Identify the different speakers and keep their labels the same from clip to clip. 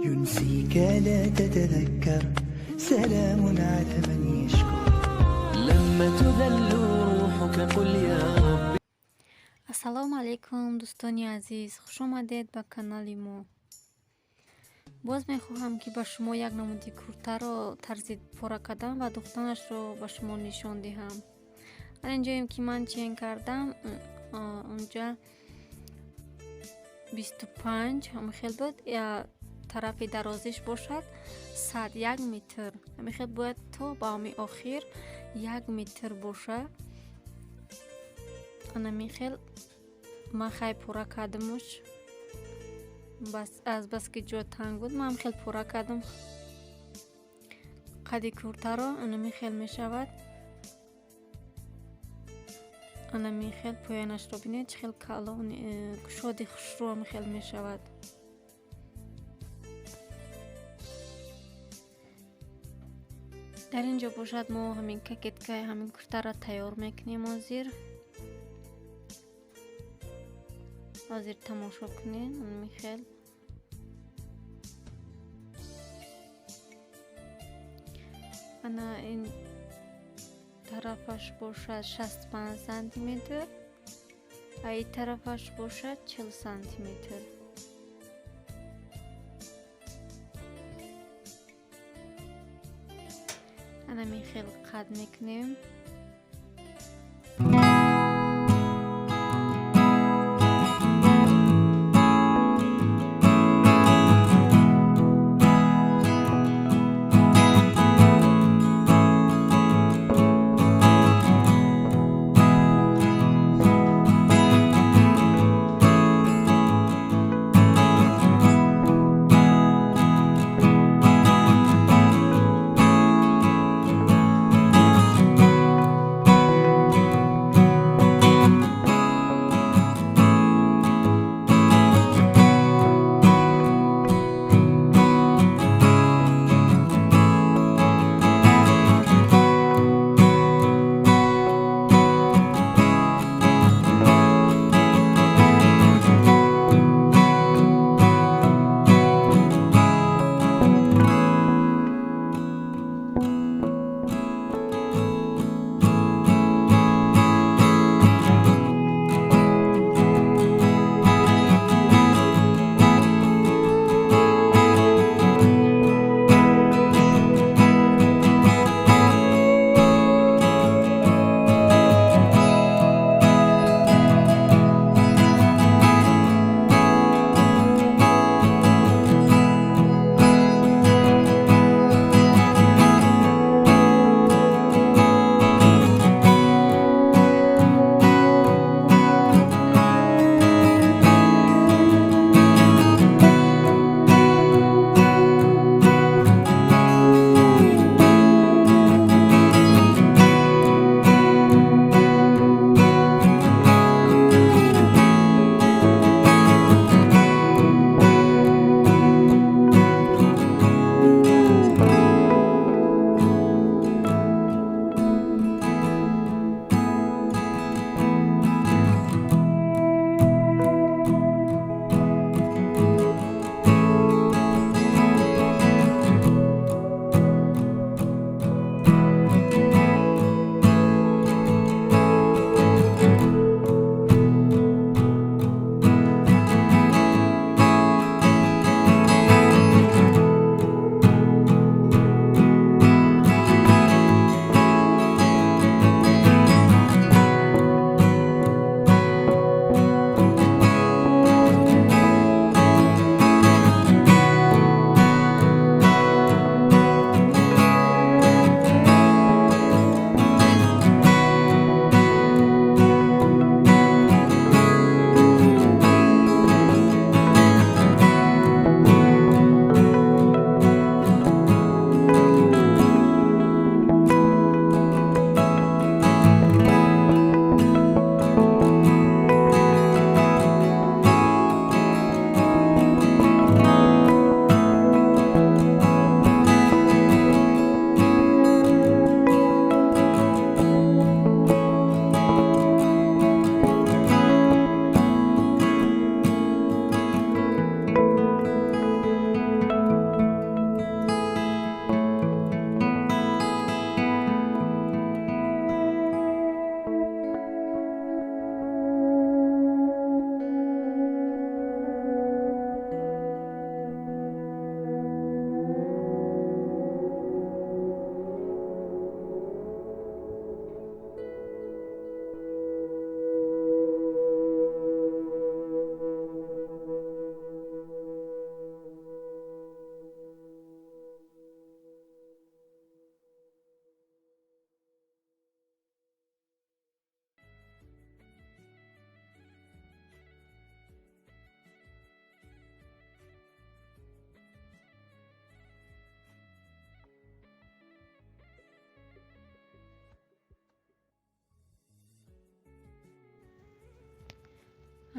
Speaker 1: ينسيك لا تتذكر، سلام على من يشكر.
Speaker 2: لما تذل روحك قل يا رب.
Speaker 3: Ассалому алайкум, дӯстони азиз, хушомадед ба канали мо. Боз мехоҳам, ки ба шумо як намуди куртаро тарзи пора кардан ва духтанашро ба шумо нишон диҳам. Ар инҷоем, ки ман чен кардам, онҷа 25 ҳамихел буд, тарафи дарозиш бошад 101 метр. Ҳамихел бояд то ба ҳами охир 1 метр боша. Анамихел ман хай пора кардамуш, бас аз баски ҷо танг буд, ман хел пора кардам қади куртаро. Анамихел мешавад. Анамихел поёнашро бинед, чӣ хел калон, кушоди хушрӯ ҳамихел мешавад. Дар ин ҷо бошад, мо ҳамин кокеткаи ҳамин куртаро тайёр мекунем. Ҳозир тамошо кунед. Михел ана ин тарафаш бошад 65 сантиметр, а ин тарафаш бошад 40 сантиметр. Ана михел қад мекунем.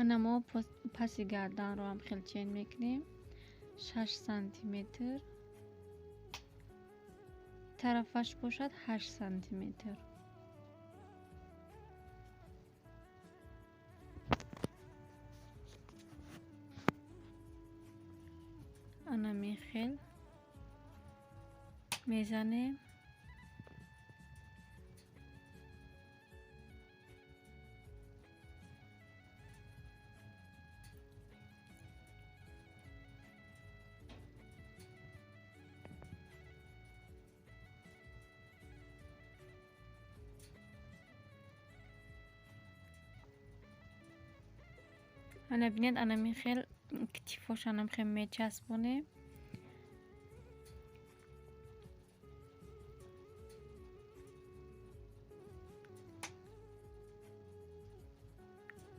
Speaker 3: Ана мо паси гарданро ҳам хел чен мекунем. 6 сантиметр. Тарафаш бошад 8 сантиметр. Ана михел мезанем. Ана бинед, ана михел китифошанам хел мечаспонем.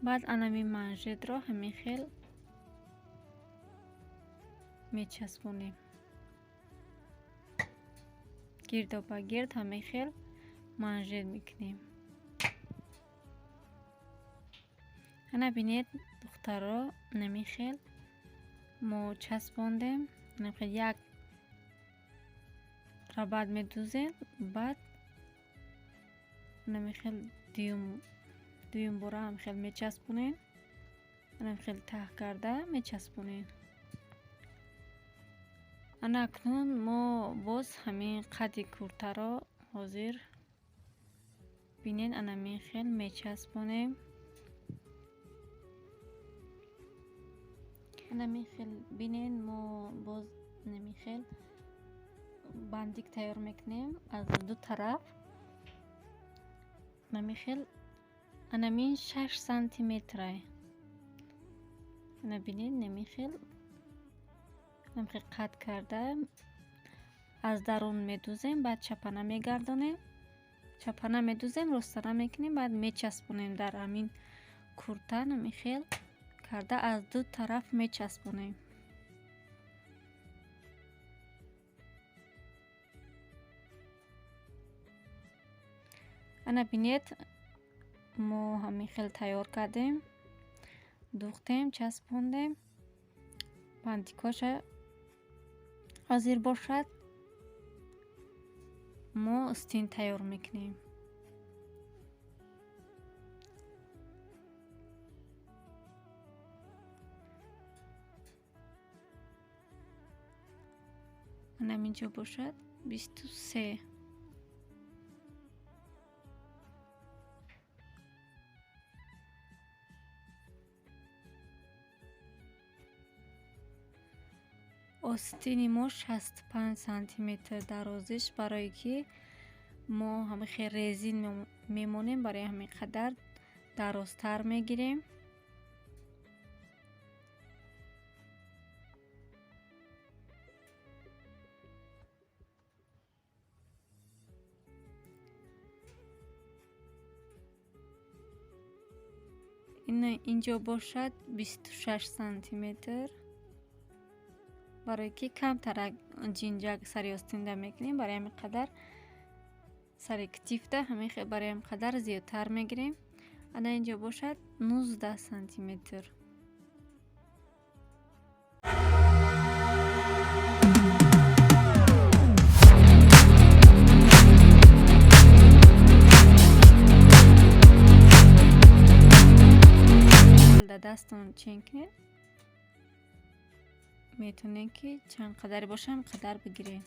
Speaker 3: Баъд анами манжетро ҳамин хел мечаспонем. Гирдо ба гирд ҳамин хел манжет мекунем. Ана бинед, духтаро, ҳамин хел мо часпондем. Ҳамин хел як рабат медузем, баъд ҳамин хел дуюм бора ҳам хел мечаспонем. Ҳамин хел таҳ карда мечаспонем. Ана акнун мо боз ҳамин қади куртаро ҳозир бинед, ана ҳамин хел мечаспонем. Ана ҳамин хел бинед, мо боз ҳамин хел бандик тайёр мекунем аз ду тараф. Ҳамин хел ана ҳамин 6 сантиметрай. Ана бинед, ҳамин хел қат карда аз дарун медузем, баъд чапана мегардонем. Чапана медузем, ростана мекунем, баъд мечаспонем дар ҳамин курта. Ҳамин хел карда аз ду тараф мечаспонем. Ана бинед, мо ҳамин хел тайёр кардем, духтем, часпондем. Бандикоша ҳозир бошад, мо остин тайёр мекунем. Ана ҳаминҷо бошад 23. Остини мо 65 сантиметр дарозиш, барое ки мо ҳамин хел резин мемонем, барои ҳамин қадар дарозтар мегирем. Инҷо бошад 26 сантиметр. Барое ки камтарак ҷинҷак сари остинда мекунем, барои ҳамин қадар сари китифда ҳамин хел барои ҳамин қадар зиёдтар мегирем. Ана инҷо бошад 19 сантиметр. Дастон чен кунед, метавонед ки чанд қадаре бошад ҳам қадар бигиред.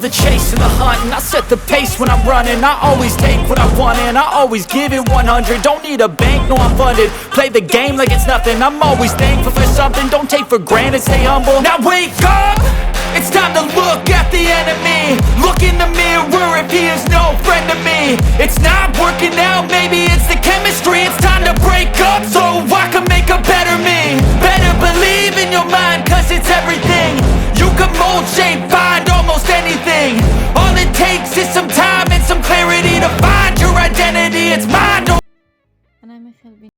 Speaker 4: love the chase and the hunt, and I set the pace when I'm running. I always take what I want and I always give it 100. Don't need a bank, no I'm funded. Play the game like it's nothing. I'm always thankful for something. Don't take for granted, stay humble. Now wake up! It's time to look at the enemy. Look in the mirror if he is no friend to me. It's not working out, maybe it's the chemistry. It's time to break up so I can make a better me. Better believe in your mind, cause it's everything. You can mold, shape, find almost anything. All it takes is some time and some clarity to find your identity. It's mind
Speaker 3: Ана мехел.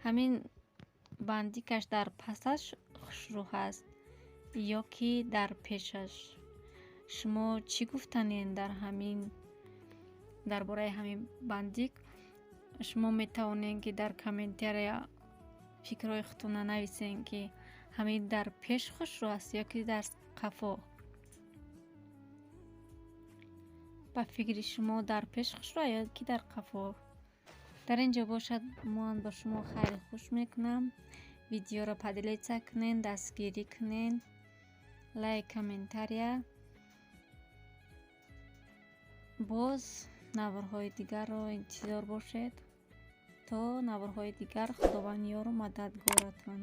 Speaker 3: Ҳамин бандикаш дар пасаш хушрӯ ҳаст ё ки дар пешаш? Шумо чӣ гуфтанед дар ҳамин, дар бораи ҳамин бандик? Шумо метавонед, ки дар комментария фикрҳои худтонро нависен, ки ҳамин дар пеш хушрӯ аст ё ки дар қафо. Ба фикри шумо, дар пеш хушрӯ ё ки дар қафо? Дар ин ҷо бошад, ман ба шумо хайри хуш мекунам. Видеоро поделиться кунен, дастгирӣ кунен, лайк, комментария. Боз наворҳои дигарро интизор бошед. То наворҳои дигар, Худованд ёру мададгоратон.